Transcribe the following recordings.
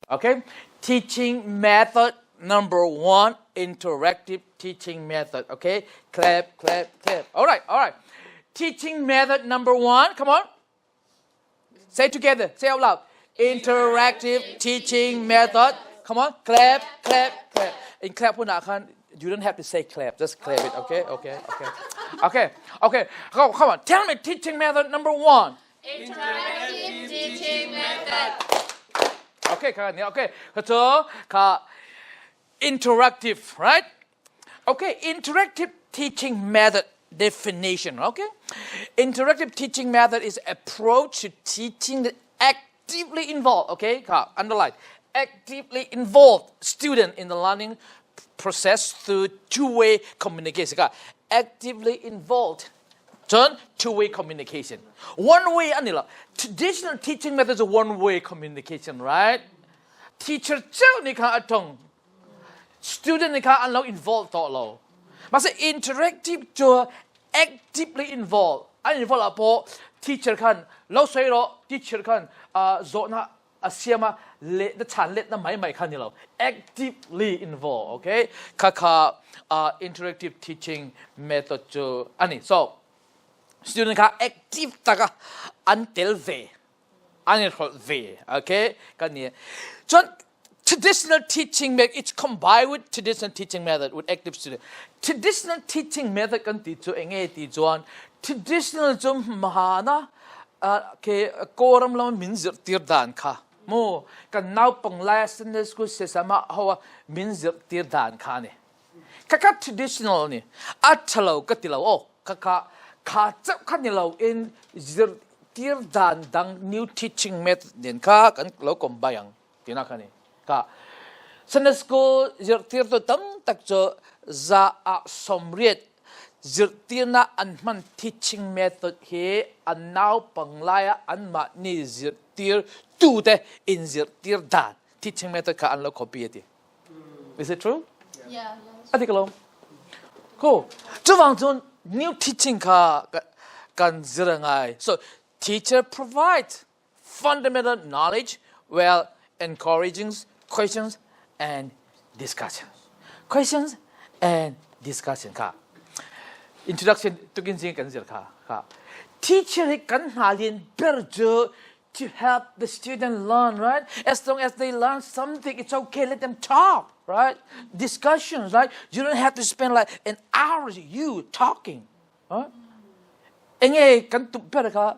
Okay, teaching method number one, interactive teaching method. Okay, clap, clap, clap. All right, all right. Teaching method number one, come on. Say together, say out loud. Interactive teaching method. Come on, clap, clap, clap. In clap khan, you don't have to say clap, just clap it, okay? Okay, okay. Okay, okay. Come, come on, tell me teaching method number one. Interactive teaching method. Okay, kha okay. Kha kha interactive, right? Okay, interactive teaching method definition, okay? Interactive teaching method is approach to teaching that actively involved, okay? Kha underline. Actively involved student in the learning process through two-way communication. Kha actively involved Cun two-way communication. One way ani lo. Traditional teaching method is one way communication, right? Teacher cheu nih kha a tong. Student nih kha an lo involve to lo. Mase interactive cu actively involve. An involve ah po teacher khan lo soi ro teacher khan zawhnak a siam ah leh na chan let na mai mai kha ni lo actively involved okay kha kha interactive teaching method cu ani so student kha active taka an tel ve an i hrolh ve okay kan ni cun traditional teaching method it's combined with traditional teaching method with active student traditional teaching method kan ti cu enge ti chuan traditional cu mahana ke kawram lam min zir tir dan kha mu kan naupang lai Sunday school se sama hawa min zir tir dan kha ni kha kha traditional ni a thalo ka ti lo o kha kha kha chau kha ni lo in zir tir dan dang new teaching method nen kha kan lo combine ang tina kha ni ka Sunday school zirtirtu tam tak cu za ah 80 zirtirnak an hman teaching method hi an naupang lai ah anmah nih zirtir tu te in zirtir dan teaching method kha an lo copy ati. Is it true? Yeah. A dik lo. Cool. Cuvang cun new teaching kha kan zir ngai. So teacher provide fundamental knowledge while encouraging questions and discussions. Questions and discussion kha. Introduction tukin zing kan zir kha. Kha. Teacher hi kan hna lin ber cu to help the student learn, right? As long as they learn something, it's okay. Let them talk, right? Discussions, right? You don't have to spend like an hour you talking. Right? Enge kan tup ber kha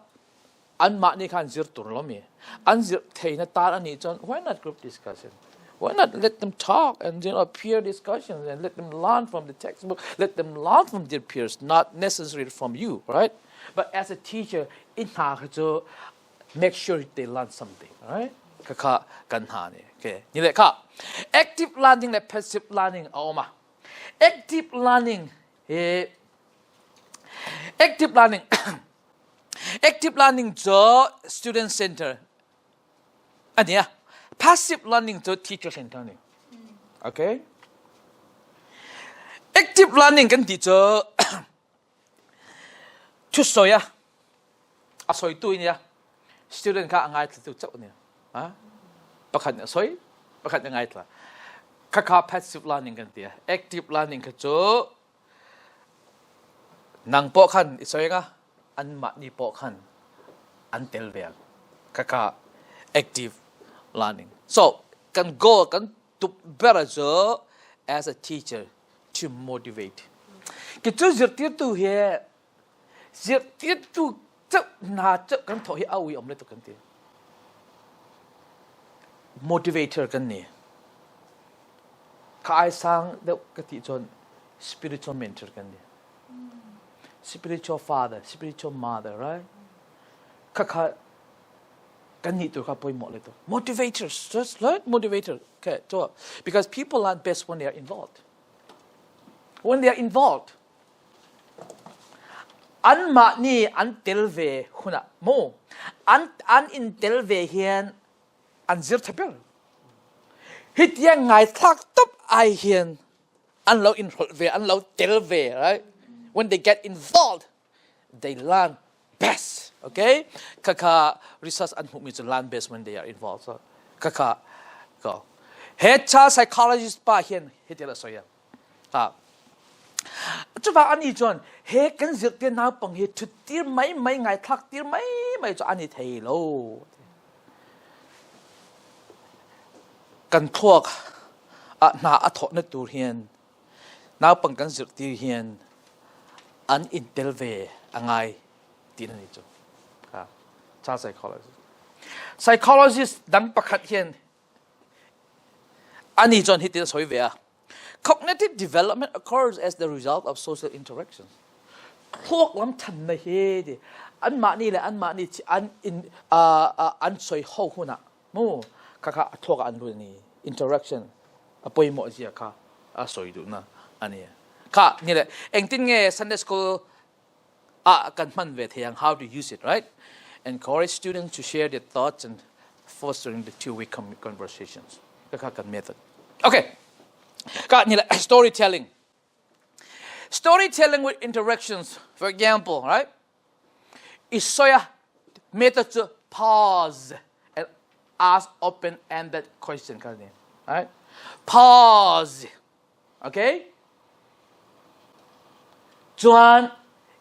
anmah nih khan zir tur lomi an zir thei na tar ani cun why not group discussion why not let them talk and peer discussions and let them learn from the textbook let them learn from their peers not necessarily from you right but as a teacher in hna kha cu make sure they learn something right kha kha kan hna ni okay ni le kha active learning le passive learning a um a active learning he active learning Active learning cu student center ani a passive learning cu teacher center ni. Okay? Active learning kan ti cu thu soi a a soitu in ya student kha a ngaithla tu chauh ni a pakhat nih a soi pakhat nih a ngaithla khakha passive learning kan ti a active learning kha cu Nang pawh khan i soi nga anmah nih pawh khan an tel ve khakha active learning. So kan goal kan tuk ber cu as a teacher to motivate. Ki cu zirtirtu hi zirtirtu ceuh hna ceuh kan thawh hi a ui om le tuk kan ti. Motivator kan ni. Ka ai sang deuh ka ti cun spiritual mentor kan ni. Spiritual father, spiritual mother, right? Khakha kan nih tu kha poi mo le tu. Motivators, just right? Motivator. Okay, so because people are best when they are involved. When they are involved, anmah nih an tel ve hunah mu an an in tel ve hian an zir tha ber hi tiang ngai thlak top ai hian an lo in hrolh ve an lo tel ve right when they get involved they learn best okay khakha research an hmuhmi cu learn best when they are involved so khakha Ko. He child psychologist pa hian hetiang a sawi a. Ha. Chuvang ani chuan he kan zirtir naupang hi thuttir mai mai ngaithlak tir mai mai chu ani thei lo. Kan thluak ah hna a thawhna tur hian naupang kan zirtir hian an intel ve a ngai tiin ani chu. Ha. Child psychologist. Psychologist dang pakhat hian ani chuan hitin a sawi ve a. Cognitive development occurs as the result of social interactions. Thluak lam thanna hi ti anmahni le anmahni an in an soi ho hunah mu kha kha thluak an lut ani interaction a pawimawh zia kha a sawi duhna ani kha ni le engtin nge Sunday school ah kan hman ve thei ang how to use it right encourage students to share their thoughts and fostering the two-way conversations ka kha kan method okay ka ni le storytelling storytelling with interactions for example right isoya method to pause and ask open-ended question ka ni right pause Okay? Chuan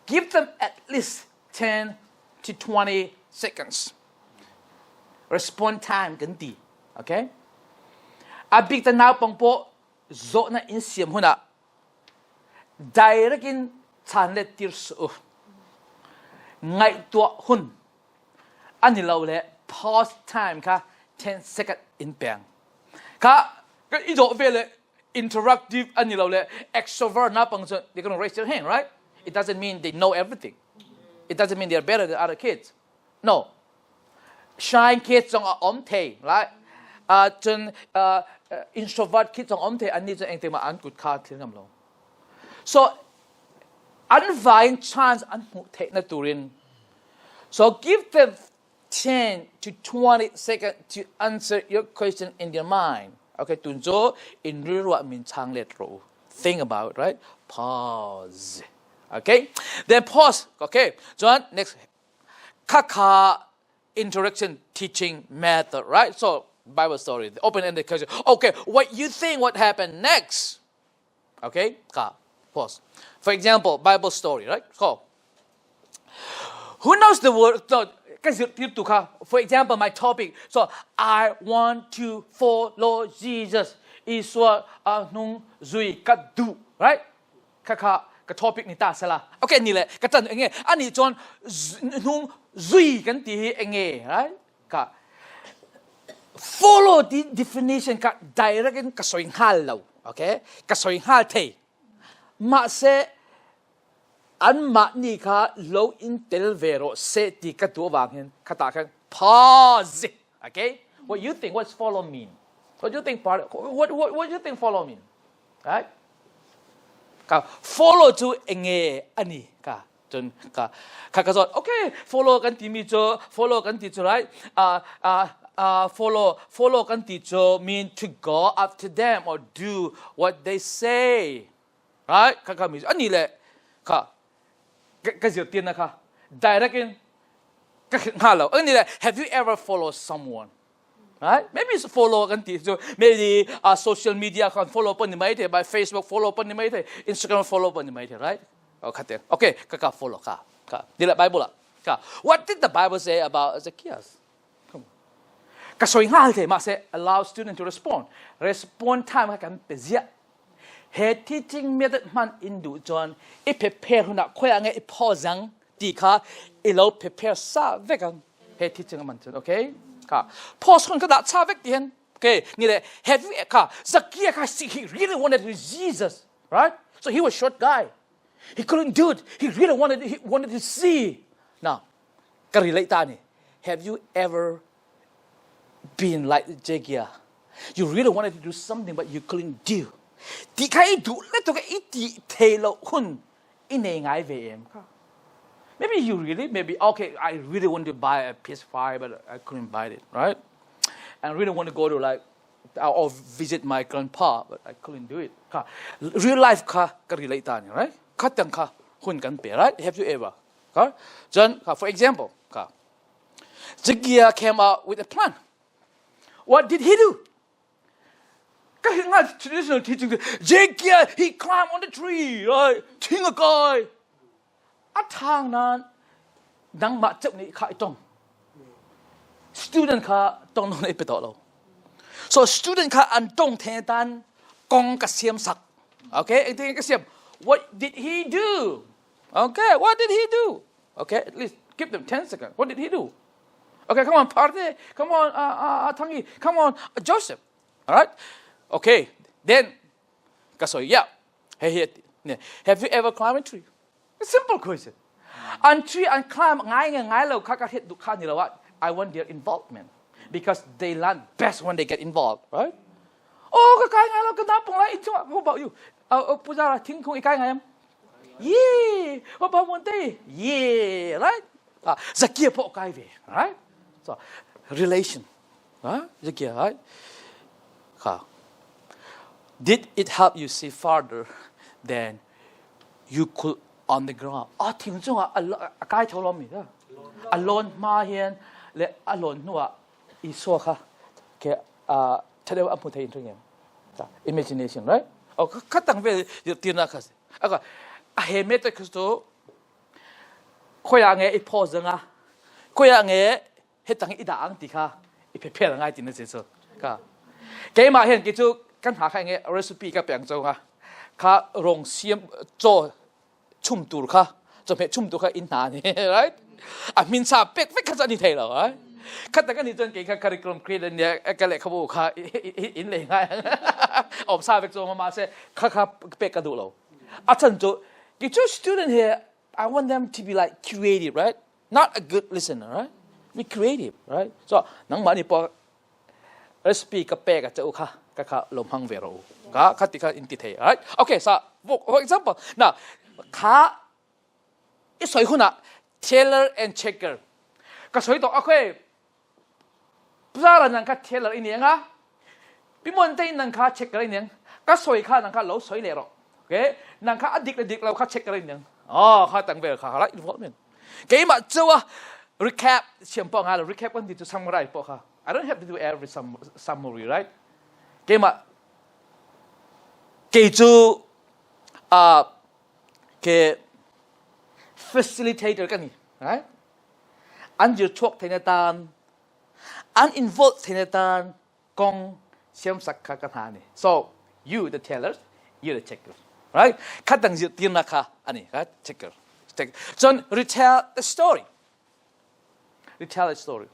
give them at least 10 to 20 seconds. Respond time kan ti. Okay? A bik ta naupang pawh zawhna in siam hunah direct in chan let tir suh u. Ngaihtuah hun ani lo le pause time kha 10 second in peng. Kha kan i dawh ve le interactive ani lo le extrovert naupang cu they gonna raise their hand, right? It doesn't mean they know everything. It doesn't mean they're better than other kids. No. Shy kids zong a om thei, right? Cun introvert kids zong om thei anni cu engtik ma an kut kha thil ngam lo. So an vain chance an hmuh theih na turin so give them 10 to 20 seconds to answer your question in your mind. Okay, tun cu in rilruah min chang let ro. Think about it, right? Pause. Okay? Then pause. Okay. Chuan next khakha interaction teaching method, right? So Bible story, the open-ended question. Okay, what you think what happened next? Okay, ka pause. For example, Bible story, right? So, who knows the word? So, ka zirtirtu kha. For example, my topic. So, I want to follow Jesus. Isua a hnung zui ka duh, right? Kha kha ka topic ni ta sela. Okay, ni le ka chan enge ani chuan hnung zui kan ti hi enge, right? Ka follow the definition ka direct in ka soi nghal lo okay ka soi nghal thei mahse an mah ni kha lo in tel ve rawh se ti ka tu awang hin khata khan pause okay what you think what's follow mean what do you think part what do you think follow mean right ka follow chu enge ani ka Cun ka kha ka zawt okay follow kan timi cu follow kan ti cu right follow follow kan ti cu mean to go after them or do what they say right kha kha mi ani le kha ka zirtir na kha direct in ka hnga lo ani le have you ever follow someone Right? Maybe it's follow kan ti cu maybe social media kan follow pon ni mai the by Facebook follow pon ni mai the Instagram follow pon ni mai the right? Oh, khat Okay, ka ka follow ka ka dila Bible ah ka what did the Bible say about Zacchaeus? Come on. Ka soi ngal the ma se allow student to respond. Respond time ka kan pe zia. He teaching method hman in duh cun i prepare hunah khoi ah nge i phaw zang ti kha i lo prepare sa vek ang he teaching man cun okay kha pause hun ka dah cha vek ti hen okay ni le have you kha Zacchaeus kha he really wanted to Jesus right so he was short guy he couldn't do it he really wanted he wanted to see now ka relate ta ni have you ever been like Zacchaeus you really wanted to do something but you couldn't do ti kha i duh le to ka i ti thei lo hun i nei ngai ve em kha maybe you really maybe okay I really want to buy a PS5 but I couldn't buy it right and I really want to go to like or visit my grandpa but I couldn't do it kha real life kha ka relate ta ni right kha tang kha hun kan pe right have you ever kha chuan kha for example kha Zacchaeus came out with a plan what did he do? Ka hi nga traditional teaching Jekia he climbed on the tree right thing a kai a thang nan nangmah cheuh nih kha i tong student kha tong non i pe to lo so student kha an tong the tan kong ka siam sak okay engtin ka siam what did he do okay what did he do okay at least give them 10 seconds what did he do okay come on Parte come on uh, uh, uh, Tangi come on uh, Joseph all right okay then ka soi yeah hey hey have you ever climbed a tree a simple question an tree an climb ngai nge ngai lo kha ka hit du kha ni lo I want their involvement because they learn best when they get involved right oh ka kai ngai lo ka na pong lai in how about you uh, puja thing khung i kai ngai am yeah what about one day yeah right ah zakia po kai ve right so relation ah zakia right kha did it help you see farther than you could on the ground a thing chungah a kai tho lo mi da a lawn hma hian le a lawn hnuah Isua kha ke a thadeu a hmu thei in ring imagination right o kha tang ve tirna kha aka a he me te Kristo khoya nge i pho zanga khoya nge he tang i da ang ti kha i phe phe ngai tin na se so ka keimah hen ki chu kan ha kha nge recipe ka peng cho nga kha rong siam cho chum tur kha chawhmeh chum tur kha in hna ni right a min sa pek vek kha chu ani thei lo ai khat tak ani chuan kei kha curriculum create an nia ka lehkhabu kha in lei ngai awm sa vek chu ma se kha kha pek ka duh lo a chan chu ki chu student he I want them to be like creative right not a good listener right be creative right so nangmah ni pawh recipe ka pek a che u kha ka kha lo hmang ve ro ka kha ti kha in ti thei right okay sa for example na kha i soi huna teller and checker ka soi to okay puzara nang kha teller ini anga pimon te nang kha checker ini ang ka soi kha nang kha lo soi le ro okay nang kha adik le dik lo kha checker ini ang oh kha tang vel kha right involvement Keimah cu a recap siam pawh ngai lo recap kan ti cu summarize pawh kha I don't have to do every summary right keimah kei cu ke facilitator ka ni right an zir chuak thei na tan an involve thei na tan kong siamsak kha ka hna ni so you the tellers you the checkers right khat dang tirna kha ani kha checker cun retell the story retell the story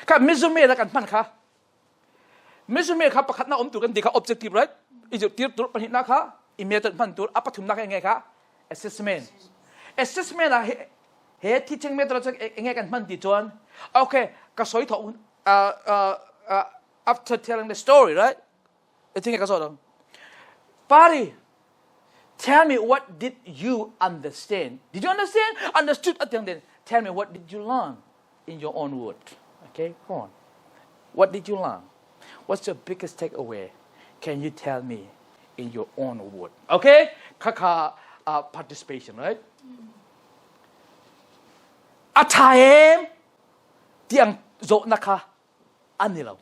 kha resume la kan hman kha resume kha pakhat na om tu kan ti kha objective right i tir tur pahnih na kha i method hman tur a pathum na kha nge kha assessment assessment ah he teaching method chu enge kan hman ti chuan okay ka soi tho after telling the story right I think ka so Pari tell me what did you understand did you understand understood at then tell me what did you learn in your own word okay come on what did you learn what's your biggest takeaway can you tell me in your own word okay kaka participation right A ṭha em tiang zawhnak kha an ni lo.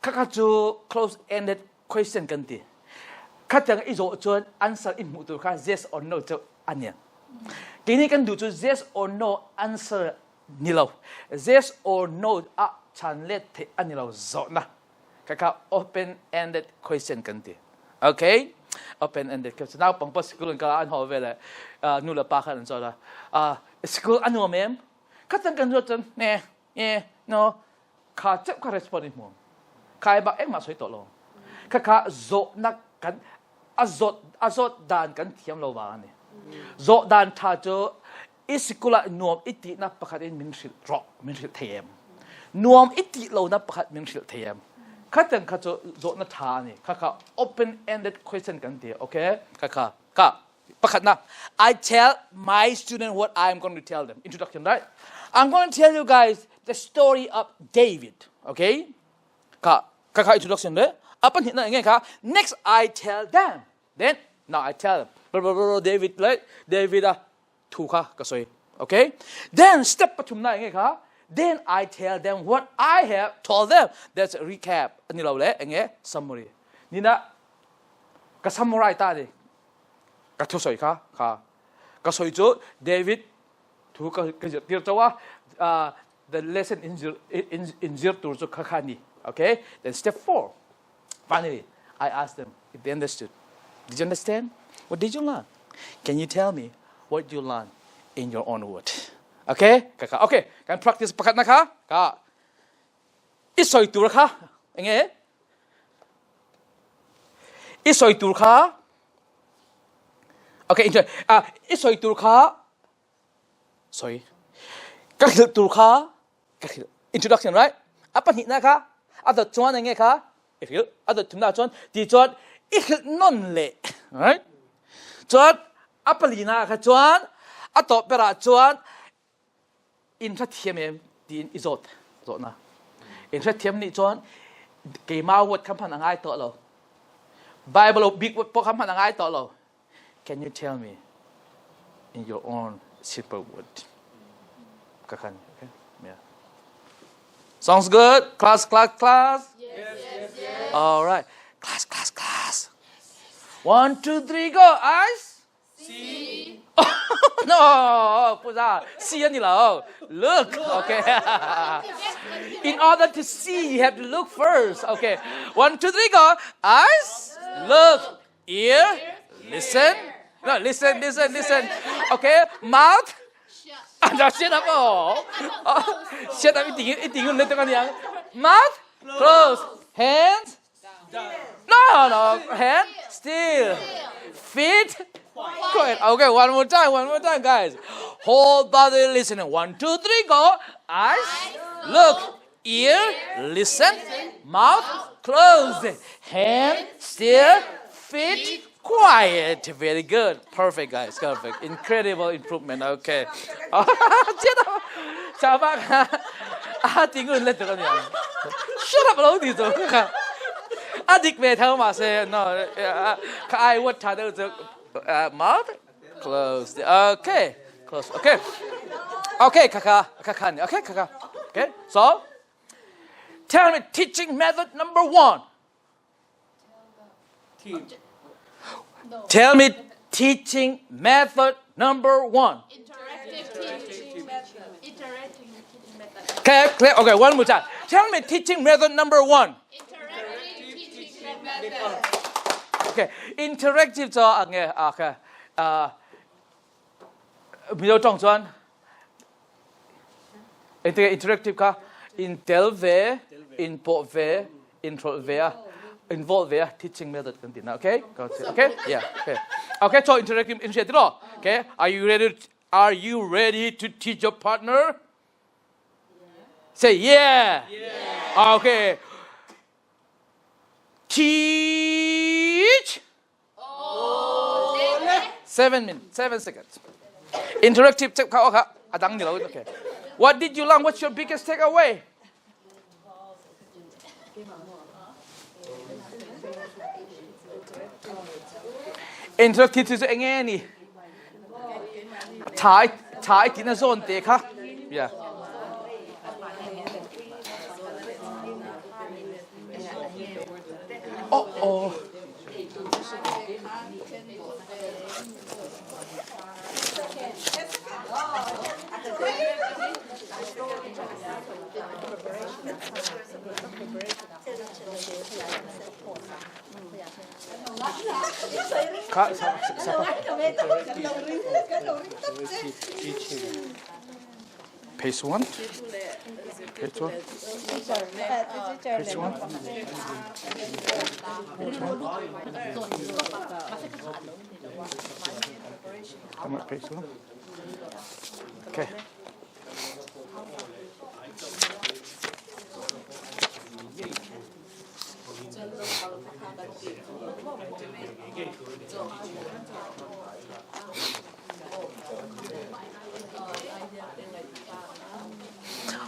Khakha cu close-ended question kan ti. Khatiang i zawh cun answer in hmuh tur kha yes or no cu an niang. Kei nih kan duh cu yes or no answer ni lo. Yes or no ah chan let theih an ni lo zawhnak. Khakha open-ended question kan ti. Okay? Open-ended question. Naupang pa school an kal an haw ve le nu le pa khan an cawn ah school a nuam em? Khatang kan ruat cun ne e no kha chep kha respond in hmuam. Kha bak engmah soi to lo. Kha kha zawhnak kan a zawt a zawt dan kan thiam lo wa ani. Zawh dan tha cu i sikul ah nuam i tinak pakhat in min hrilh rawh min hrilh thei em nuam i ti lonak pakhat min hrilh thei em kha tiang kha cu zawhna tha ani kha kha open ended question kan ti okay kha kha ka pakhat na I tell my student what I'm going to tell them introduction right I'm going to tell you guys the story of David okay ka ka kha introduction le apan hi na nge kha next I tell them Then now I tell blah, blah, blah, David le David a thu kha ka soi. Okay? Then step pathum na nge kha then I tell them what I have told them. That's a recap. Ani lo le enge summary. Nina ka samurai ta ni. Ka thu soi kha kha ka soi chu David thu ka ka zir tir chawa the lesson in zir in in zir tur chu kha kha ni. Okay? Then step 4. Finally, I asked them if they understood. Did you understand? What did you learn? Can you tell me what you learned in your own word? Okay? Kaka. Okay. Kan practice pakhat na kha. Ka. I soi tur kha. Enge? I soi tur kha. Okay, uh, i soi tur kha. Soi. Ka hrilh tur kha. Ka hrilh. Introduction, right? A pahnihna kha. A dot chuan enge kha? I hrilh. A dot thumna chuan ti chuan i hrilh non leh. Right? Chuan a palina kha chuan a tawp berah chuan in hrethiam em tiin i zawt zawhna. In hrethiam nih chuan keima word kha hman a ngai tawh lo. Bible big word pawh kha hman a ngai tawh lo. Can you tell me in your own simple word? Ka khan, okay? Yeah. Sounds good? Class, class, class? Yes, yes, yes. All right. Class, class, class. 1, 2, 3, go. Eyes? See. No, 不是 see 你了 Look, okay. In order to see, you have to look first. Okay. 1, 2, 3, go. Eyes, look, ear, listen. No, listen, listen, listen. Okay. Mouth. Shut up, oh. Shut up, 一定一定要你这个样。Mouth, close. Hands, no, no, hand, still. Feet, quiet. Okay, one more time, one more time, guys. Whole body listening. 1, 2, 3, go. Eyes, look, ear, listen, mouth, close, hand, still, feet, quiet. Very good. Perfect, guys. Perfect. Incredible improvement. Okay. 接到小巴卡啊，顶个人得个娘。Shut up lo ti chu kha. A dik ve tho ma se no ka ai what tha deuh chu mouth closed. Okay. Close. Okay. Okay, kaka kaka ni. Okay, kaka. Okay. So tell me teaching method number 1. Tell me teaching method number 1. Interactive teaching method. Interactive teaching method. Okay, clear. Okay, one more time. Tell me teaching method number 1. Interactive teaching method. Okay, interactive chu nge okay. Mizo tawng chuan engtin interactive kha in tel ve, in pawh ve, in hrolh ve a, involve ve a teaching method kan ti na. Okay? Okay? Yeah. Okay. Okay, so interactive in hriat tiraw? Okay. Are you ready? Are you ready to teach your partner? Say yeah. Yeah. Okay. Teach. 7 minutes, 7 seconds. Interactive check kha kha adang ni lo okay. What did you learn? What's your biggest takeaway? Interactive chu enge ni? Thai thai tin a zawn te kha. Yeah. Oh oh. Kha sa Page 1. Page 1. Page 1. Page 1. Come on, page 1. Okay.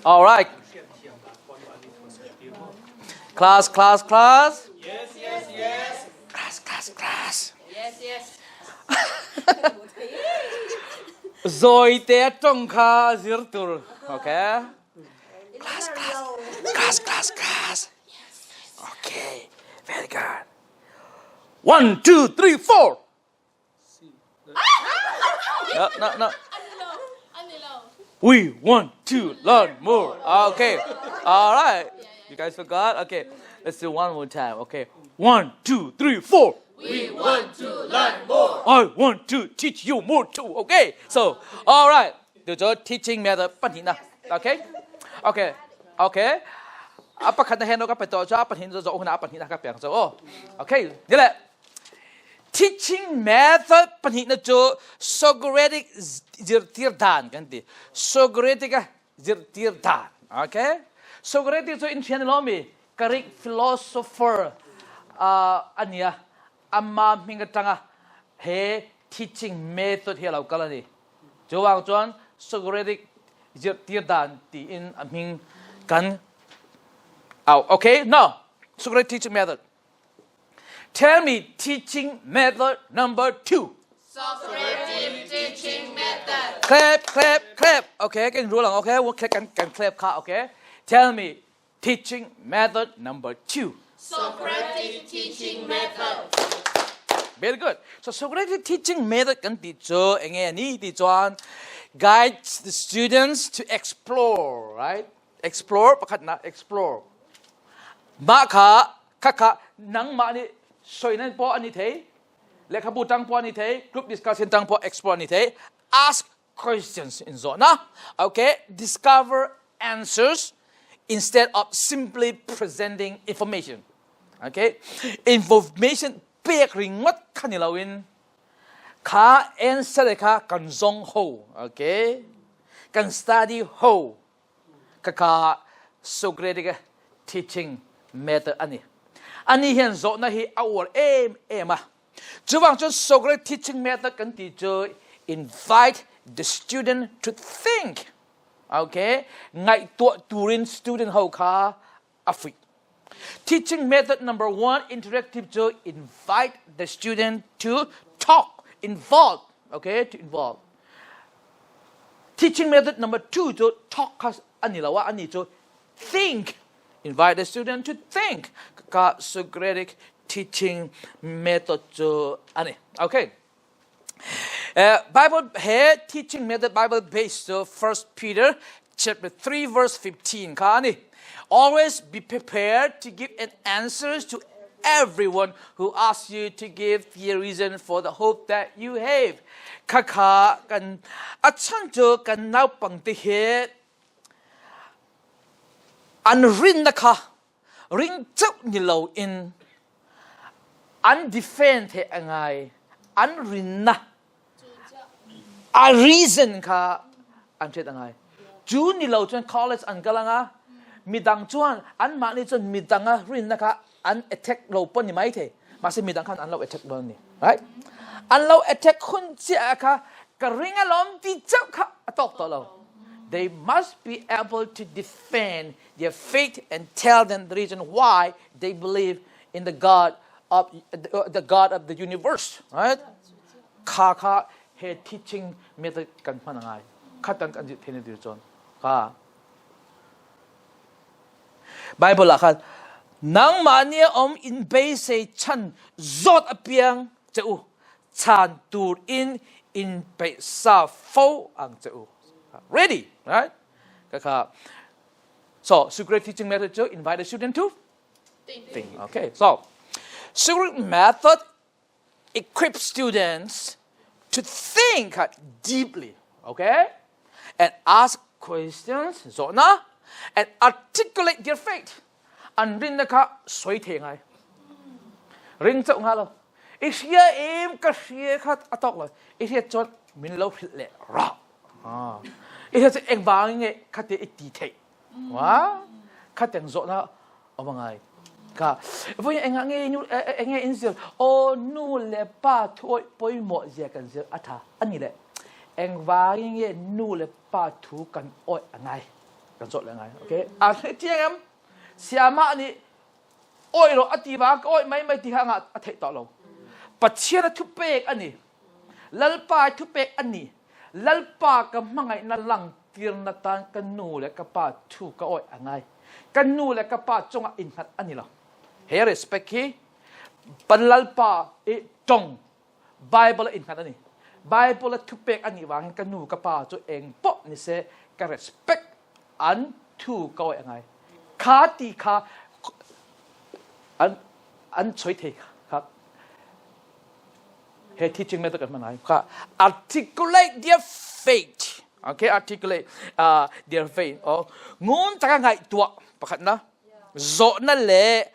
All right. Class, class, class. Yes, yes, yes. Class, class, class. Yes, yes. Zawi te tong kha zir tur. Okay. Class, class, class, class, class. Okay. Very good. One, two, three, four. No, no, no. We want to learn more. Okay. All right. You guys forgot? Okay. Let's do one more time. Okay. One, two, three, four. We want to learn more. I want to teach you more too. Okay. So, all right. 叫做 teaching method 不顯啊。Okay. Okay. Okay. 啊pakhat na hen ka pe to cha pathin zo zo na pathin ka piang zo o okay ni le teaching method pahnih na chu Socratic zirtir dan kan ti Socratic a zirtir dan okay Socratic chu in thian lo mi Greek philosopher ania amma hming atanga he teaching method hi lo kal ani chuwang chuan Socratic zirtir dan tiin a hming kan au okay now Socratic teaching method Tell me teaching method number 2. Socratic teaching method. Clap, clap, clap. Okay, kan rulang. Okay, we'll click and, and clap ka. Okay. Tell me teaching method number 2. Socratic teaching method. Very good. So Socratic teaching method kan ti chu enge ni ti chuan guides the students to explore, right? Explore pakhat na explore. Mah kha khakha nangmah nih soi nan pawh an i thei, lehkhabu tang pawh an i thei, group discussion tang pawh explore an i thei. Ask questions in zawh na. Okay, discover answers instead of simply presenting information. Okay, information pek ringawt kha ni loin kha answer kha kan zong ho. Okay, kan study ho. Khakha Socratic teaching method a ni. Ani hian zawhna hi a uar em em a. Chuvang chuan Socratic teaching method kan tih chu invite the student to think. Okay, ngaihtuah turin student ho kha a fuih. Teaching method number one, interactive chu invite the student to talk, involve, okay, to involve. Teaching method number two chu talk kha ani lo a ani chu think, invite the student to think. Ka Socratic teaching method chu ani. Okay. Bible he teaching method Bible based so First Peter chapter 3 verse 15 kha ani. Always be prepared to give an answers to everyone who asks you to give the reason for the hope that you have. Khakha kan a chan chu kan naupang te he an rin na kha ring chauh ni lo in an defend he a ngai an rinna a reason kha an hriat a ngai cu ni lo chuan college an kal anga midang chuan an mahni chuan midang a rinna kha an attack lo pon ni mai thei mahse midang khan an lo attack don ni right an lo attack hun chia kha ka ring alom ti chauh kha a tok to lo they must be able to defend their faith and tell them the reason why they believe in the God of the God of the universe, right? Kha kha he teaching method kan hman ngai. Khatan kan ji thene dir chon. Kha. Bible ah khan nangmah nih om in beisei chan zawt apiang che u chan tur in in pe sa fo ang che u. Ready, right? Kha kha. So, Socratic teaching method to invite the student to think. Okay, so Socratic method equips students to think deeply, okay, and ask questions, zona, and articulate their faith. An rin na kha soi the ngai. Ring chau nga lo. I hria em ka hria kha atok lo. I hria chon min lo hrilh le ra. I hria chu eng wang nge khate i ti thei. Wa khateng zawh na awm ngai. Ka voi enga nge nu enge in zir o nu le pa thu oi pawimawh zia kan zir atha ani le eng wang nge nu le pa thu kan oi angai kan zawh le ngai okay a thiang em siama ni oi ro ati wa ka oi mai mai ti kha nga a theih tawh lo Pathian a thu pek ani Lalpa i thupek a ni. Lalpa ka hmangaihna langtirna tan ka nu le ka pa thu ka awih a ngai. Ka nu le ka pa cungah inhngat a ni lo. He respect hi Panlalpa i tong Bible a innghat a ni. Bible a thupek a nih vangin ka nu ka pa chu eng pawh nise ka respect an thu ka awih a ngai. Kha ti kha an an choi thei kha he teaching method kan hman ngai kha articulate their faith okay articulate uh, their faith oh ngun taka ngai tua pakhat na zawhna le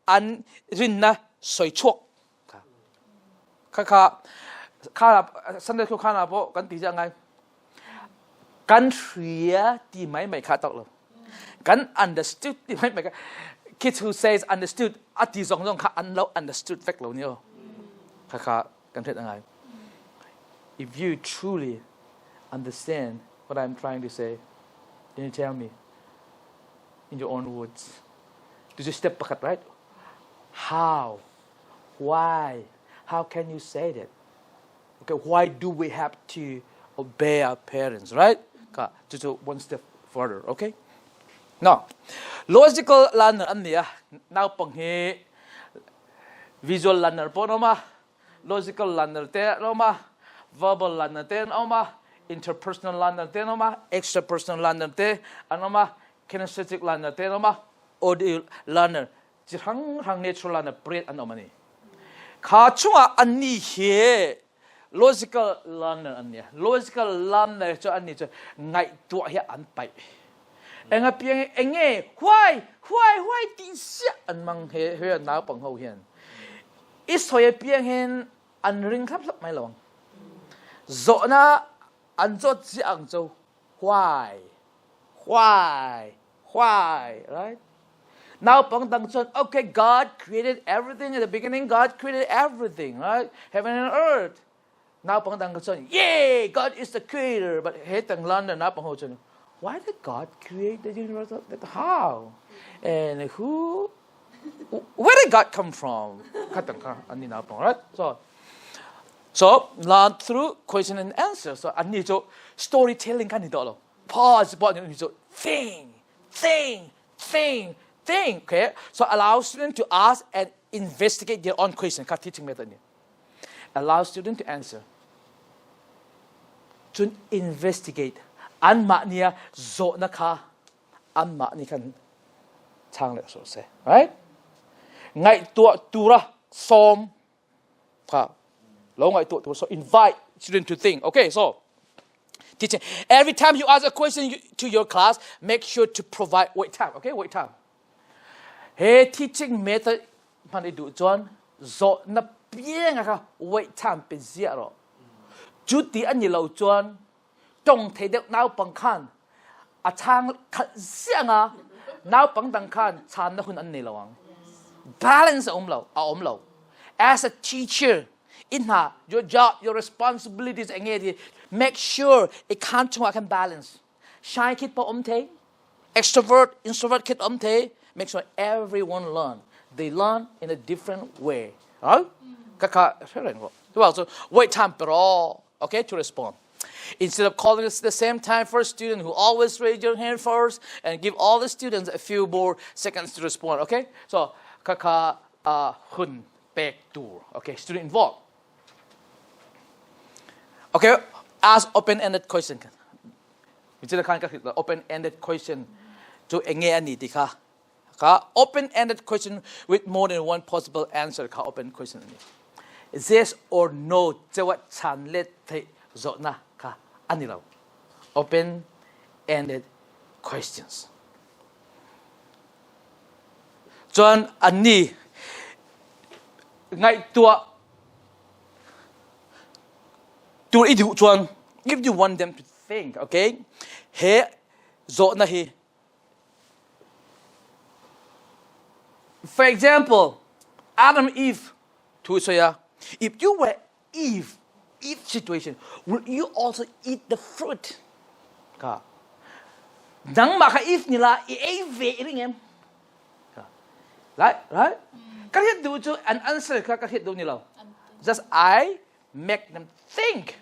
an rinna soi chuak kha kha kha Sunday school kha na po kan ti ngai kan hria ti mai mai kha tok lo kan understood ti mai mai kha kids who says understood ati zong zong kha an lo understood vek lo ni o kha kha kan hret ngai if you truly understand what I'm trying to say then you tell me in your own words This is step pakhat, right? How? Why? How can you say that? Okay, why do we have to obey our parents, right? Ka, to one step further, okay? Now, logical learner an nia naupang hi visual learner pawh an awm a logical learner te an awm a verbal learner te an awm a interpersonal learner te an awm a extrapersonal learner te an awm a kinesthetic learner te an awm a audio learner chi hrang hrang natural learner pariat an awm a ni kha chungah anni hi logical learner an ni logical learner chu anni chu ngaihtuah hi an paih enga piang enge why why why ti sia an mang he he naupang ho hian i soi piang hin an ring thlap thlap mai lo ang zawhna an zawt ziah ang chu why why why right naupang dang chuan okay God created everything in the beginning God created everything right heaven and earth naupang dang chuan yay God is the creator but he tang lan na naupang ho chuan why did God create the universe how and who where did God come from khatang kha ani naupang right so so learn through question and answer so anni chu storytelling kha ni to lo pause po ni chu think think think think okay so allow student to ask and investigate their own question kha teaching method ni allow student to answer cun investigate anmah nia zawhna kha anmah nih khan chang le so se right ngaihtuah tura sawm kha lo ngaihtuah tur so invite student to think okay so teaching every time you ask a question to your class make sure to provide wait time okay wait time he teaching method hman i duh cun zawhna piang kha wait time pe ziah rawh cu ti an ni lo cun tong thei deuh naupang khan a chang khalh ziah nga naupang dang khan chan na hun an nei lo ang balance a um lo a um lo as a teacher in hna your job your responsibilities enge ti make sure i khan chungah khan balance shy kid pa um thei extrovert introvert kid um thei make sure everyone learn they learn in a different way right ka kha hre reng ro wait time pero okay to respond Instead of calling us the same time for a student who always raise your hand first and give all the students a few more seconds to respond, okay? So, kaka uh, hun pek tur, okay? Student involved. Okay, ask open-ended question. Open-ended question to enge ani ti kha. Kha open-ended question with more than one possible answer kha open question ani. Yes or no chewa chan let thei zawhna kha ani lo. Open-ended questions. Chuan anni ngaihtuah tur i duh chuan if you want them to think, okay? He zawhna hi For example, Adam Eve thu soi a if you were Eve Eve situation will you also eat the fruit ka nangmah kha Eve ni la i ei ve i ring em right right ka hriat duh cu an answer kha ka hriat duh ni lo just I make them think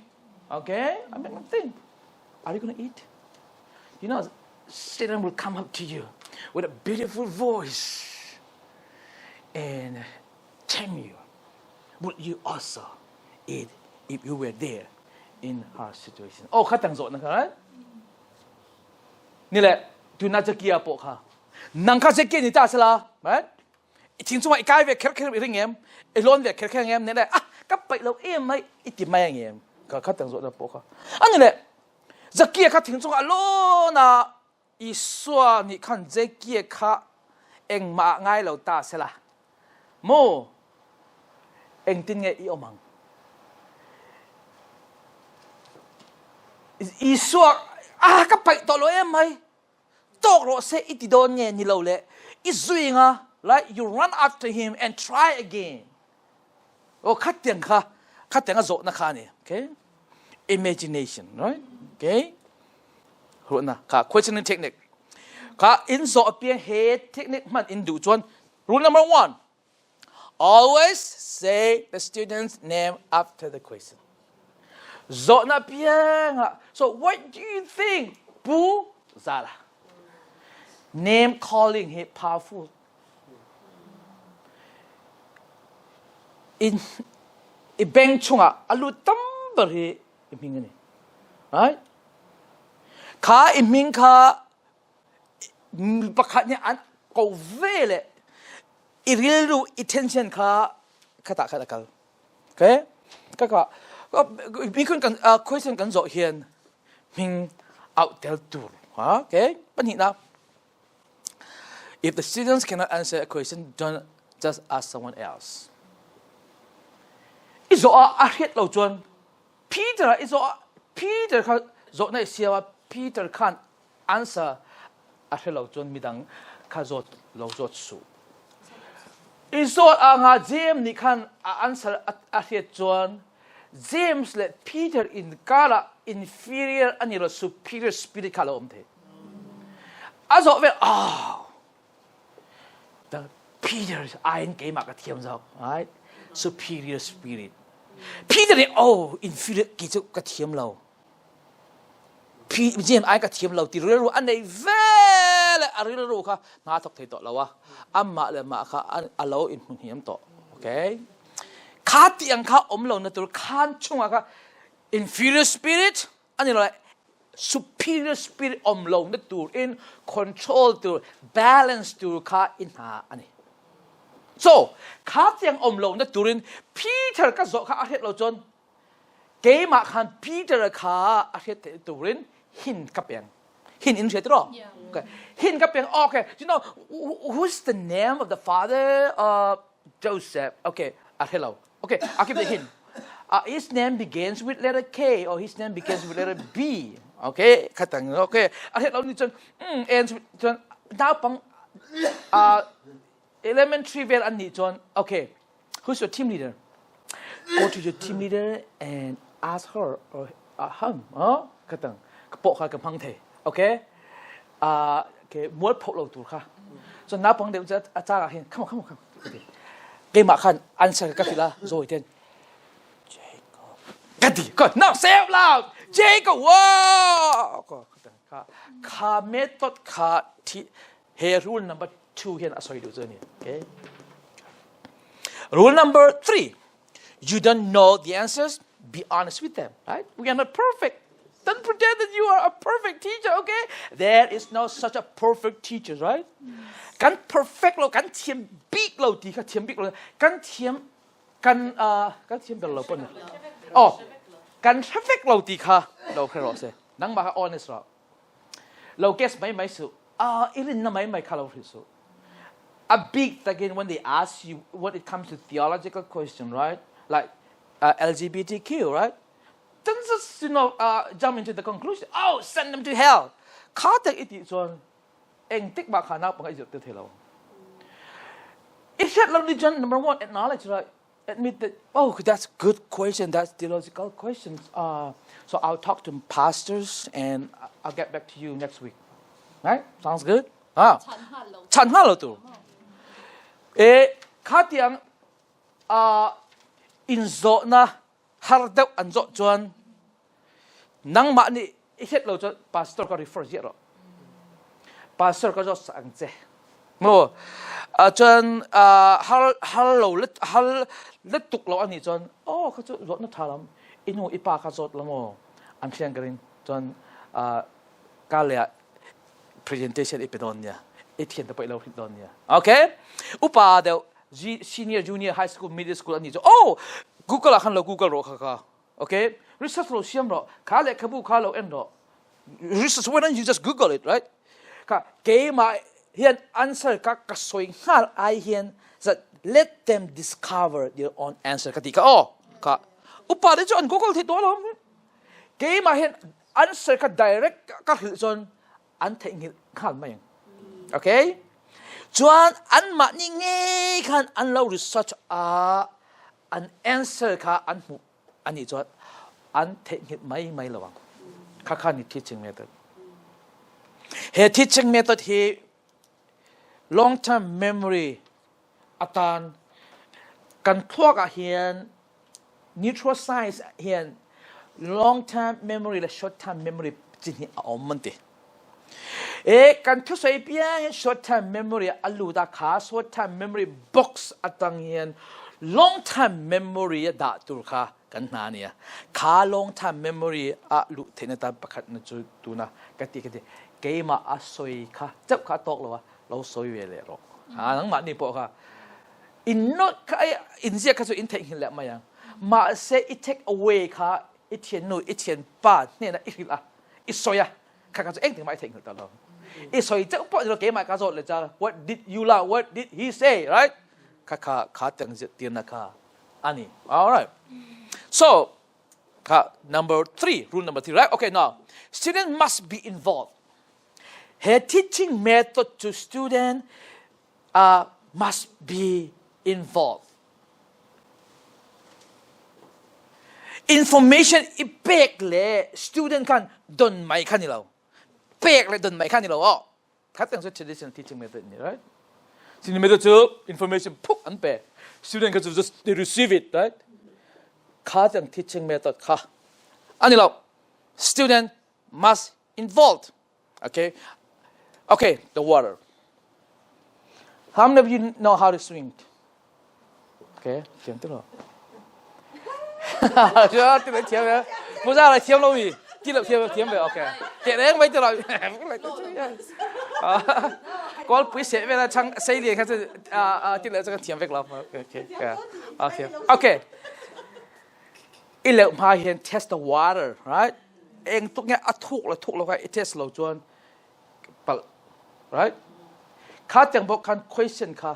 okay I make them think are you going to eat you know Satan will come up to you with a beautiful voice and tempt you, would you also eat if you were there in her situation? Oh, kha tang zawh na kha, right? Ni le tuna Zakia pawh kha nang kha Zakia ni ta sela, right? I thing chungah i kai ve kher kher i ring em? I lawn ve kher kher ngem? Ne le ah ka paih lo em mai i ti mai ngem? Ka kha tang zawh na pawh kha. Ani le Zakia kha thing chungah lawn a Isua nih khan Zakia kha engmah ngai lo ta sela maw engtin nge i awm ang? Isua ah ka paih tawh lo em mai tawk rawh se i ti dawn nge ni lo le i zui nga like you run after him and try again oh khatiang kha khatiang a zawhna kha ani okay imagination right okay ruahna kha questioning technique kha in zawh apiang he technique hman in duh chuan rule number one always say the student's name after the question zawhna piang so what do you think pu zala name calling hi powerful In i bank chungah a lut tam ber hi i hming a ni. Right? Kha i hming kha pakhat nih an ko ve le i rilru i tension kha khatah khat a kal. Okay? Kaka mi kun kan question kan zawh hian hming out tel tur. Okay? Pahnihnak If the students cannot answer a question, don't just ask someone else. I zawh ah a hriat lo chuan Peter ah i zawh ah Peter kha zawh na i siam ah Peter khan answer a hre lo chuan midang kha zawt lo zawt suh. I zawt ah nga James nih khan a answer a hriat chuan James le Peter inkar ah inferior ani lo superior spirit kha lo um thei. A zawh ve oh the Peter aiin keimah ka thiam zawk right superior spirit Peter nih oh inferior ki cu ka thiam lo James ai ka thiam lo ti rilru a nei ve le a rilru kha hna thok thei tawh lo a amah le mah kha a lo in hmu hniam tawh okay kha tiang kha om lo na tur khan chungah kha inferior spirit ani lo superior spirit om lo na tur in control tur balance tur kha in hna ani so kha tiang om lo na turin Peter ka zawh kha a hret lo chon keimah khan Peter kha a hret te turin hin ka peng hin in hret ro okay hin ka peng okay you know who's the name of the father of Joseph okay a hre lo Okay, I'll give the hint. His name begins with letter K or his name begins with letter B. Okay, khatang okay. A het lo ni chun ends with chun naupang elementary vel an ni chun okay. Who's your team leader? Go to your team leader and ask her or him. Oh, khatang ka po kha ka hmang thei. Okay. Okay, mual pho lo tur kha. So naupang deuh chu a cha ah hin come on come on come on. Keimah khan answer ka hrilh a zawi ten Jacob ka ti ka now say out loud Jacob wow kha kha method kha thi he rule number 2 hian a soi duh chu ni okay rule number 3 you don't know the answers be honest with them right we are not perfect Don't pretend that you are a perfect teacher, okay? There is no such a perfect teacher, right? Kan perfect lo, kan thiam bik lo ti kha thiam bik lo. Kan thiam kan kan thiam ber lo pon. Oh, kan perfect lo ti kha lo kha ro se. Nang ma kha honest ro. Lo guess mai mai su. Ah, irin na mai mai kha lo hri su. A big again when they ask you when it comes to theological question, right? Like LGBTQ, right? Don't just jump into the conclusion. Oh, send them to hell. Kha tek i ti chuan eng tik ma kha na pang i zir te thelo. I hriat lo ni chuan number one acknowledge right admit that oh that's good question that's theological questions so I'll talk to pastors and I'll get back to you next week right sounds good ah chan ha lo tu e kha tiang in zawhna har deuh an zawh chuan nangmah nih i hriat lo cun pastor ka refer ziah rawh pastor ka zawt sak ang che maw. Chuan har har lo har lutuk lo anih chuan aw kha chu zawtna tha lam i nu i pa kha zawt la maw an hrian ka ring chuan ka leh ah presentation i pe dawn nia i thian te pawh i lo hrilh dawn nia okay upa deuh senior junior high school middle school anih chu oh google ah khan lo google rawh kha kha okay research lo siam rawh kha lehkhabu kha lo en rawh research why don't you just google it right ka keimah hian answer ka ka soi nghal ai hian that let them discover their own answer ka ti ka oh ka upa te chu an google thei to lom keimah hian answer ka direct ka hrilh chuan an theihnghilh nghal mai ang okay chuan anmahni ngei khan an lo research a an answer kha an hmuh ani chuan an theihnghilh mai mai lo ang kha kha ni teaching method he teaching method hi long term memory atan kan thluak ah hian neuroscience hian long term memory le short term memory chi hi a awm an ti e kan thusawi piang in short term memory a lut a kha short term memory box atang hian long term memory a dah tur kha kan hna ania kha long term memory a luh theihna tan pakhat na chu tuna ka ti ka ti keimah a soi kha chauh kha tawk lo a lo sawi ve leh rawh ha nangmah ni pawh kha in note kha in ziak kha chu in theihnghilh leh mai ang mahse i take away kha i thiannu i thianpa hnenah i hrilh a i sawi a kha kha chu engtin mah i theihnghilh ta lo i sawi chauh pawh ni lo keimah ka zawt leh cha what did you la what did he say right kha kha kha tiang tirna kha ani all right so kha number 3 rule number 3 right okay now student must be involved he teaching method to student must be involved. Information i pek le student khan don mai kha ni lo. Pek le don mai kha ni lo o. Khat tang chu traditional teaching method ni right? Sini method chu information phuk an pe. Student kha chu just they receive it right? Kha tang teaching method kha ani lo. Student must involved. Okay? Okay, the water. How many of you know how to swim? Okay, thiam tu lo. Ti le thiam ya. Mu ra là thiam lo mi. Ti lo thiam thiam ve okay. Te reng mai ti lo. Kol pui se ve la chang sei li kha chu ti le chu thiam vek lo. Okay. Okay. Okay. I leuh hma hian test the water, right? Eng tuk nge a thuk le thuk lo kha i test lo chuan palh, right? Kha tiang bawk khan question kha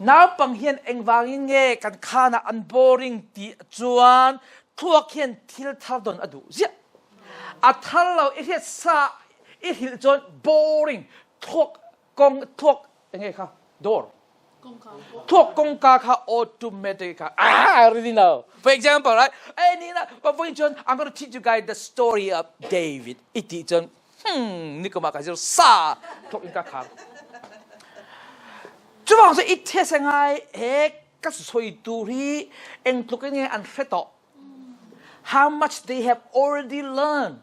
naupang hian engvangin nge kan khanah an boring ti chuan thluak hian thil thar don a duh ziah. A thar lo i hriat sa i hrilh chuan boring thluak kong thluak enge kha door Thuak kongka kha automatic kha ah, I already know. For example, right? Hey, Nina, but for chuan I'm going to teach you guys the story of David. Iti chuan ni kuma ka zir sa thok in ka khar. Chuwang so it test ngai he ka soi tu hi eng tluk nge an hre to. How much they have already learned.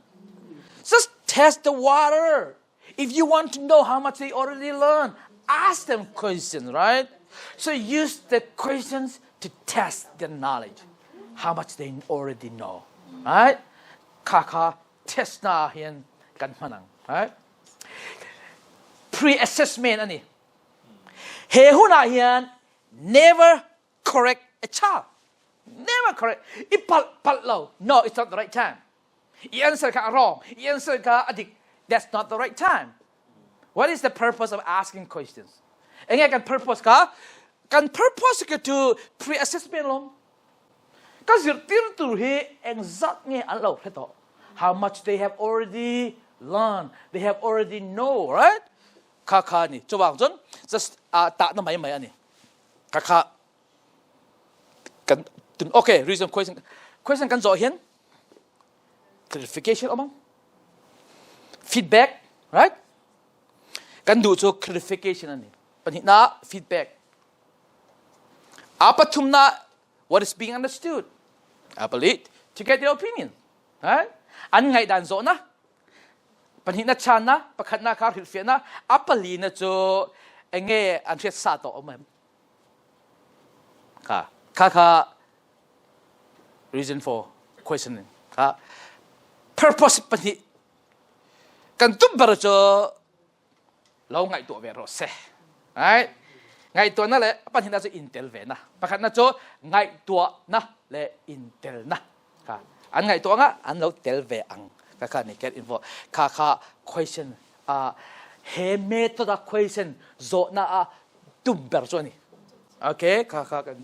Just test the water. If you want to know how much they already learned, ask them questions, right? So use the questions to test their knowledge, how much they already know, right? Kha kha test na hian kan hmanang, right? Pre-assessment ani. He hunah hian never correct a child. Never correct. I palh palh lo. No, it's not the right time. I answer kha a wrong. I answer kha a dik. That's not the right time. What is the purpose of asking questions? Enge kan purpose ka? Kan purpose ka to pre-assessment lom. Ka zirtir tur hi engzat nge an lo hre to. How much they have already learned. They have already know, right? Kha kha ni. Chuwang chun just ta na mai mai ani. Kha kha kan okay reason question question kan zawh hian clarification awm ang feedback right kan duh chu clarification ani pahnihna feedback a pathumna what is being understood a pali to get their opinion right an ngaihdan zawhna pahnihna channa pakhatna kha hrilhfiahna a palina chu. Enge an hriat sa tawh awm em? Kha kha kha reason for questioning kha purpose pahnih kan tum ber cu lo ngaihtuah ve rawh se. Right? Ngaihtuahna le pahnihna cu intel ve na. Pakhatna cu ngaihtuahna le intelna. Kha an ngaihtuah nga an lo tel ve ang. Kha kha ni get info. Kha kha question a he method a question zawhna a tum ber chu ani. Okay, kha kha kan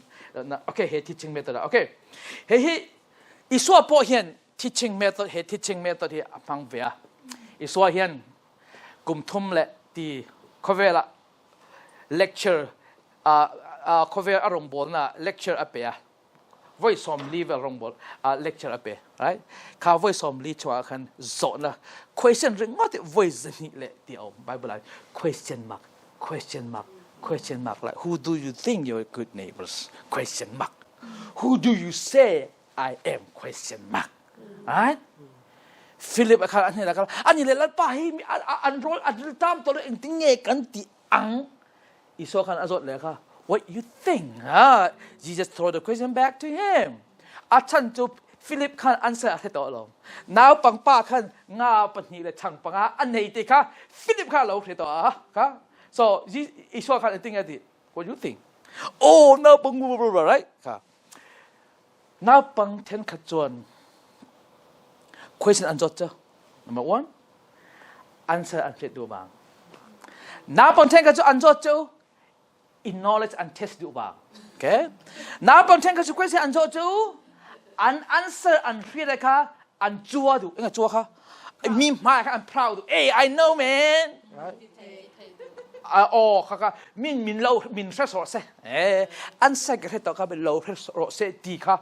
okay he teaching method a okay. He hi Isua pawh hian teaching method he teaching method hi a hmang ve a. Isua hian kum thum le ti khawvel ah lecture khawvel a rawngbawlna lecture a pe a voi 40 vel rawngbawl lecture a pe right kha voi 40 chungah khan zawhna question ringawt voi 2 le ti a um bible ah question mark question mark question mark like who do you think you're good neighbors question mark who do you say I am question mark right Philip a khan an hne kal ani le lalpa hi an rol an riltam to le engtin nge kan ti ang Isua khan a zawt le kha what you think ah Jesus throw the question back to him a chan chu Philip khan answer a hre to lo nau pangpa khan nga pahnih le chang panga an nei ti kha Philip kha lo hre to a kha so Isua khan engtin nge ti what you think oh nau pang right kha Naupang thenkhat chuan question an zawt cu. Number one, answer an hriat duh vang. Naupang thenkhat cu an zawt cu in knowledge an test duh vang. Okay? Naupang thenkhat cu question an zawt cu an answer an hriat kha an cua duh. Enga cua kha? Mi hmai kha an proud duh. Hey, I know man. Right? Aw kha kha min min lo min hre sawh seh eh an sek hre to kha lo hre rawh seh ti kha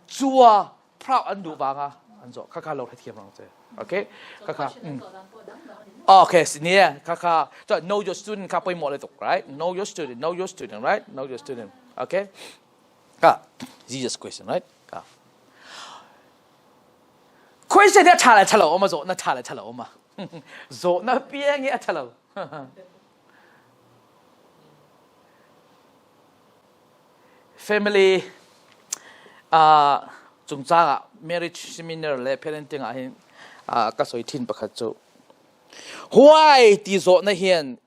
chua proud an duh wanga an zo kha kha lo hre thiam rang che okay kha kha okay nia kha kha so know your student kha poi mo le tuk right know your student know your student right know your student okay ka Jesus question right ka question ya tha le thalo oma zo na tha le thalo oma Zawhnak piang hi a ṭhalo. Family cungcang ah marriage seminar le parenting ah hin ka soi thin pakhat cu why ti zawhnak hian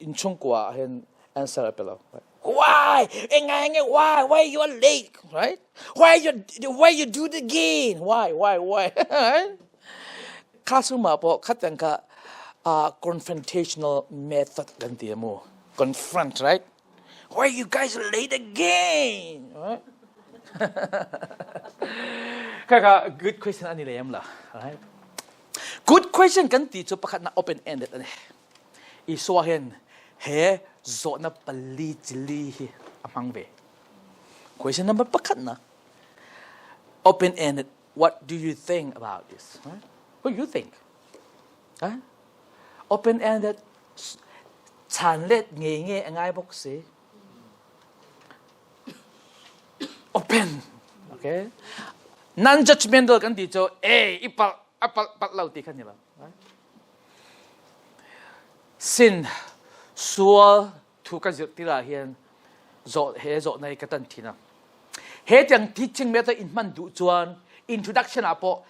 innchungkua ah hin answer a pe lo. Why? Why? Why you are late? Right? Why you why you do it again? Why? Why? Why? Classroom ah pawh khat ka confrontational method kan ti mu. Confront, right? Why you guys are late again? Right? Kaka good question ani lem la, right? Good question kan ti chu pakhat na open ended ani. Isua hian he zawhna pali chili hi a hmang ve. Question number pakhat na open ended what do you think about this? Huh? What do you think? Huh? Open ended chan let nge nge a ngai bawk si. Open. Okay. Non judgmental kan ti chu e i pal a pal pal lo ti khan ni lo. Sin sual thu ka zirh ti ah hin zawh he zawhna hi ka tan thin a. He tiang teaching method in hman duh chuan introduction ah pawh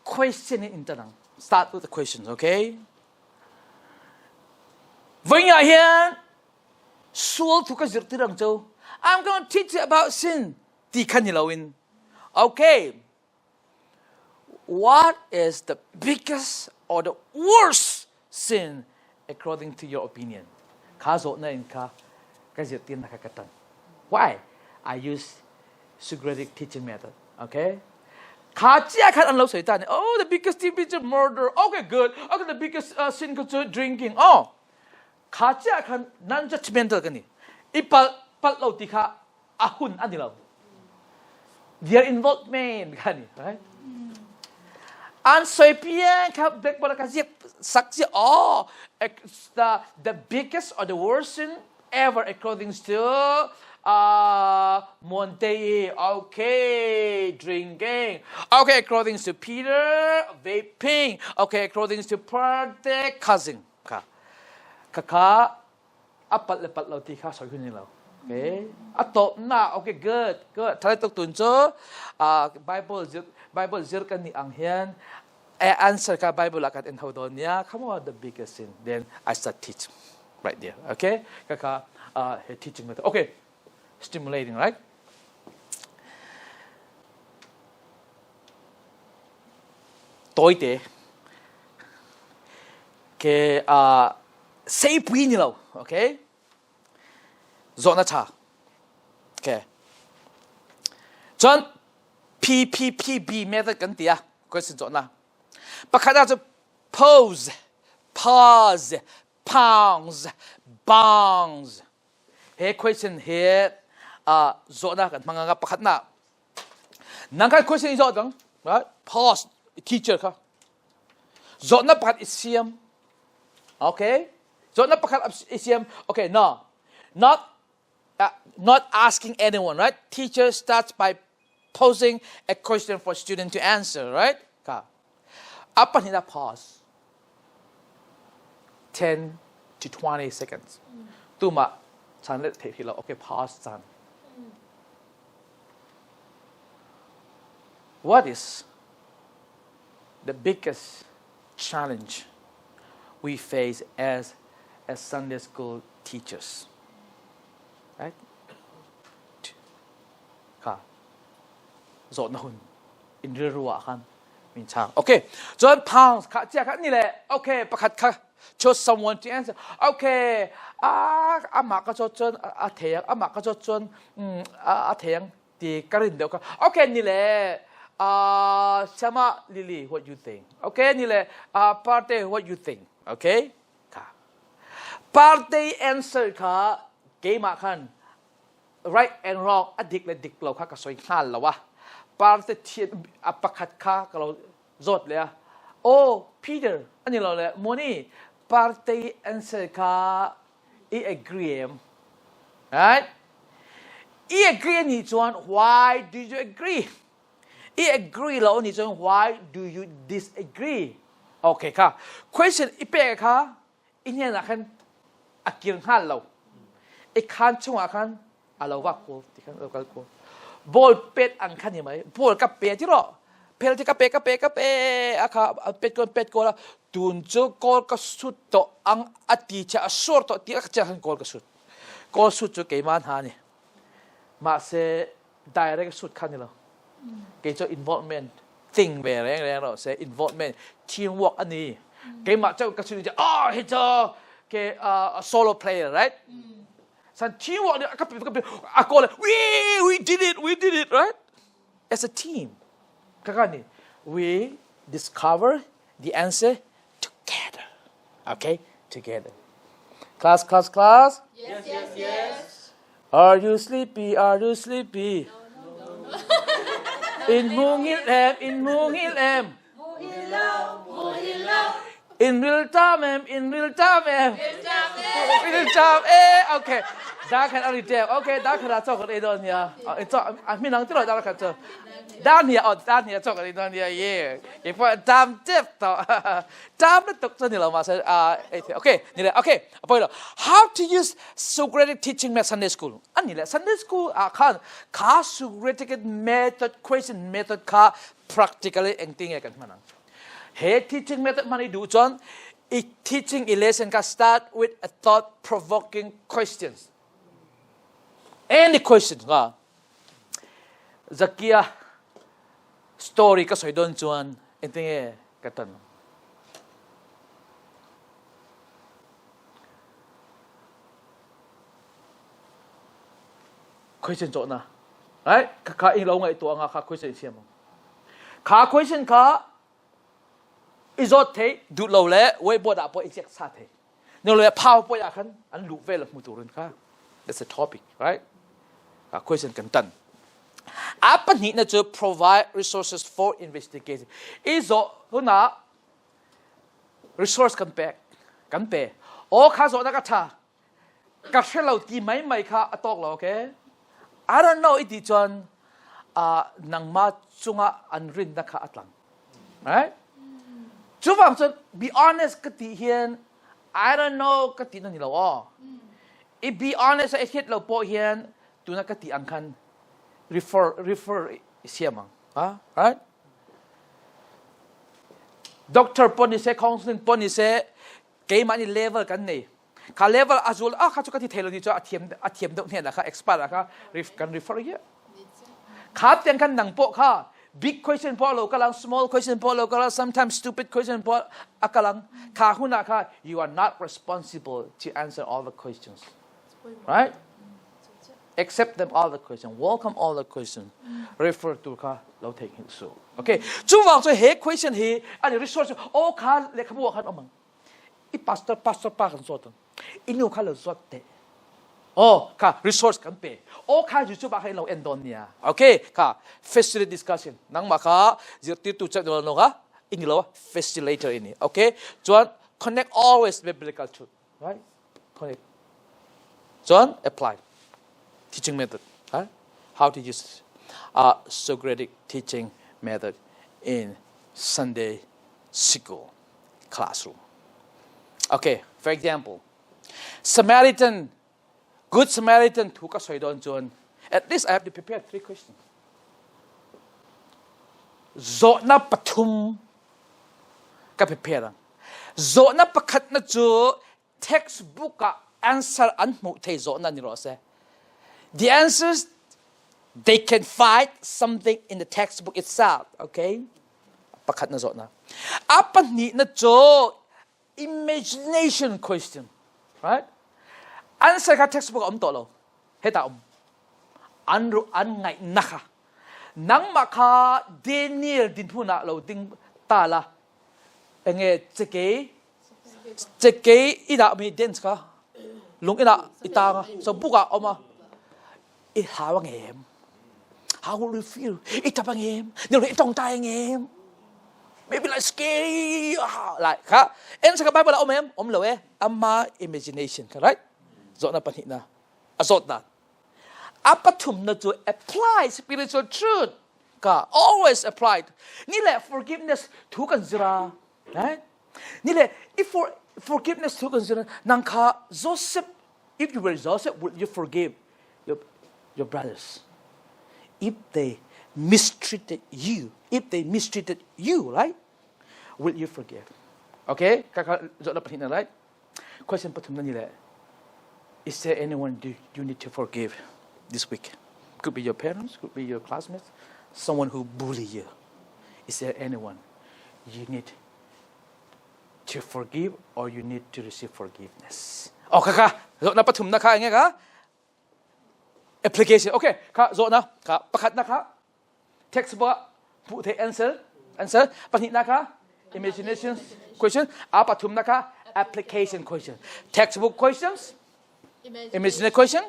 question in in tan ang. Start with the questions, okay? Voi nga hian sual thu ka zirh ti rang cu I'm going to teach you about sin ti khan ni loin okay What is the biggest or the worst sin according to your opinion? Kha zawhna in kha ka zirtir na kha ka tan. Why? I use Socratic teaching method. Okay? Kha chia khan an lo soi ta ni. Oh, the biggest sin is murder. Okay, good. Okay, the biggest sin cu drinking. Oh, kha chia khan non-judgmental ka ni. I pal pal lo ti kha a hun an lo their involvement kha ni right an soi pian kha blackboard ka ziak sak si oh the biggest or the worst sin ever according to Monte okay drinking okay according to Peter vaping okay according to Parte cousin kha kha kha A palh le palh lo ti kha soi hun ni lo. Okay. A tawp na okay good good. Thalai tuk tun cu Bible zir Bible zir kan ni ang hian answer ka Bible ah kan en ho dawn nia. Come on the biggest sin. Then I start teach right there. Okay. Kaka he teaching method. Okay. Stimulating right? Toite ke seipui ni lo okay zawhna ṭha okay cun PPPB method kan ti a question zawhna pakhat ah cu pose pause pounds bounds he question he zawhna kan hmang anga pakhat na nang kha question i zawh dang right pause teacher kha Zawtnak pakhat i siam. Okay? Zawtnak pakhat i siam. Okay, no. Not not asking anyone, right? Teacher starts by posing a question for student to answer, right? Ka. Apa ni pause. 10 to 20 seconds. Tuma chan le thei lo. Okay, pause chan. What is the biggest challenge we face as as Sunday school teachers. Right? Kha zawhna hun in rilru ah khan min chang. Okay. Chuan pounds kha chia kha ni le okay pakhat kha choose someone to answer. Okay. A amah ka cho chuan a theiang amah ka cho chuan a theiang ti ka rin deuh kha okay ni le uh, Sama Lily what you think okay ni le uh, Parte what you think okay kha Parte answer kha keimah khan right and wrong a dik le dik lo kha ka soi hngal lo a Parte thian a pakhat kha ka lo zawt le a oh Peter ani lo le Moni Parte answer kha i agree em right i agree nih chuan why do you agree i agree lo nih chuan why do you disagree okay kha question i pe kha i hnen ah khan a kir hngal lo i khan chungah khan a lo vak ko ti khan lo kal ko ball pet ang khan hi mai ball ka pe ti ro pel ti ka pe ka pe ka pe a kha pet ko pet ko la tun chu goal ka sut to ang ati cha a sur to ti a cha khan goal ka sut goal sut chu keima hna ni ma se direct sut khan ni lo kei chu involvement thing ve reng reng ro se involvement teamwork ani keimah chau ka sut oh hi cho ke solo player right San teamwork nih ka ka a call we we did it we did it right as a team kaka ni we discover the answer together okay together class class class yes yes yes are you sleepy are you sleepy no no no in mungil em in mungil em In real time em, in real time em. Real time eh, okay. Da khan ari te, okay, da khan a chok kan ei don nia. Cho a minang ti lo da khan cho. Da nia o da nia chok kan ei don nia ye. Ke po tam tep to. Tam na tuk cho ni lo ma sa a okay, ni le okay. Apoi lo. How to use Socratic teaching method Sunday school. Ani le Sunday school a khan kha Socratic method question method kha practically engtin nge kan hman ang he teaching method hman i duh cun i teaching i lesson ka start with a thought provoking questions any question nga zakia story ka soi don chuan engtin nge ka tan question zawhna right kha i lo ngaihtuah nga kha question siam kha question kha i zawt thei duh lo le whiteboard ah pawh i check sa thei no le powerpoint ah khan an luh ve la hmu turin kha that's a topic right a question kan tan a pahnih na chu provide resources for investigation i zawh huna resource kan pek kan pe o kha zawh na ka tha ka hre lo ti mai mai kha a tawk lo okay I don't know iti chuan uh, nangma chunga an rinna kha a tlang right chuvang chuan be honest ka ti hian I don't know ka ti na ni lo aw. I be honest a i hriat lo pawh hian tuna ka tih ang khan refer refer i siam ang. Ha? Right? Doctor pawh ni se, counseling pawh ni se, keimah ni level kan nei. Kha level a zul a kha chu ka ti thei lo ni chu a thiam a thiam deuh hnenah kha expert ah kha kan refer hi. Kha tiang khan nang pawh kha big question pawh lo kalang small question pawh lo kalang sometimes stupid question pawh a kalang kha hunah kha you are not responsible to answer all the questions. Right? Accept them all the question, welcome all the question, refer to kha lo thei hin su. Okay, chu wang chu he question hi ani resource o kha lekhabu khan omang. I pastor pastor pa kan zawt ang i nu kha lo zawt teh oh kha resource kan pe o kha YouTube ah kha in lo en dawn nia okay kha facilitate discussion nangmah kha zirtirtu chat lo no kha ini lo facilitator ini okay chuan connect always biblical truth right connect chuan apply teaching method right? how to use Socratic teaching method in Sunday school classroom. Okay, for example, Samaritan, Good Samaritan thu ka soi dawn chuan at least I have to prepare three questions. Zawhna pathum ka prepare ang. Zawhna pakhat na chu textbook ah answer an hmuh thei zawhna ni rawh se. The answers they can find something in the textbook itself, okay? Pakhat na zawhna. A pahnih na cu imagination question, right? Answer kha textbook a um tawh lo. Heta um. An ru an ngaih na kha. Nangmah kha Daniel dinhmun ah lo ding ta la. Enge cekei Cekei i dahmi dance kha lung inn ah i taang a so buk ah um a i hlau a ngem. How will you feel? I ṭap a ngem. Nilo i tongtai a ngem. Maybe like scary like kha en saka Bible ah um em um lo e amma imagination kha right zawhna pahnihna a zawt dan a pathumna cu apply spiritual truth ka always applied ni le forgiveness thu kan zira Right? Ni le if for forgiveness thu kan zir nang kha Joseph if you were Joseph would you forgive your your brothers if they mistreated you if they mistreated you right will you forgive okay ka ka zot na pahnih na right question pathum na ni le is there anyone do you need to forgive this week could be your parents could be your classmates someone who bully you is there anyone you need to forgive or you need to receive forgiveness. Oh, kha kha na pathum na kha nge ka application okay kha zo na kha pakhat na kha textbook pu the answer answer pahnih na kha imagination question a pathum na kha application question textbook questions imagination question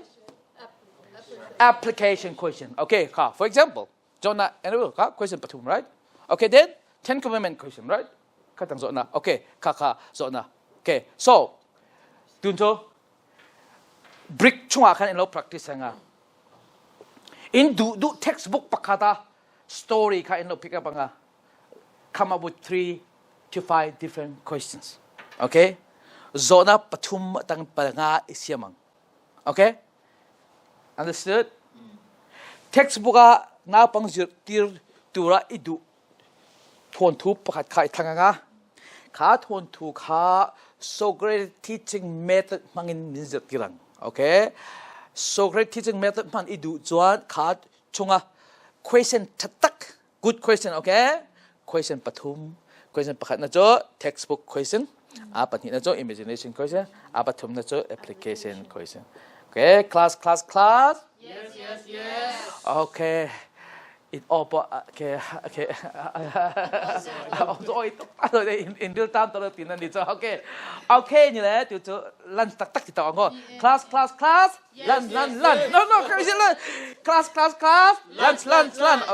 application question okay kha for example Jonah and kha question pathum right okay then ten commandment question right kha tang zawhna okay kha kha zawhna okay so tun chu brick chungah khan in lo practice anga in du du textbook pakhata story kha in lo pick up anga come up with three to five different questions okay zawhna pathum tang panga i siam ang Okay? Understood? Textbook ah naupang zirtir tura i duh thawnthu pakhat kha i thlang anga kha thawnthu kha Socrates teaching method hmangin min zirtir ang. Okay? Socrates teaching method hman i duh chuan kha chunga question thatak Good question, okay? Question pathum. Question pakhat na cu textbook question, a pahnih na cu imagination question, a pathum na cu application question. Okay, class, class, class. Yes, yes, yes. Okay. It all okay, okay. Oi tuk in in real time to tin ni cho. Okay. Okay ni le tu chu lunch tak tak ti to ngo. Class, class, class. Lunch, lunch, lunch. No, no, class, class, class. Lunch, lunch, lunch.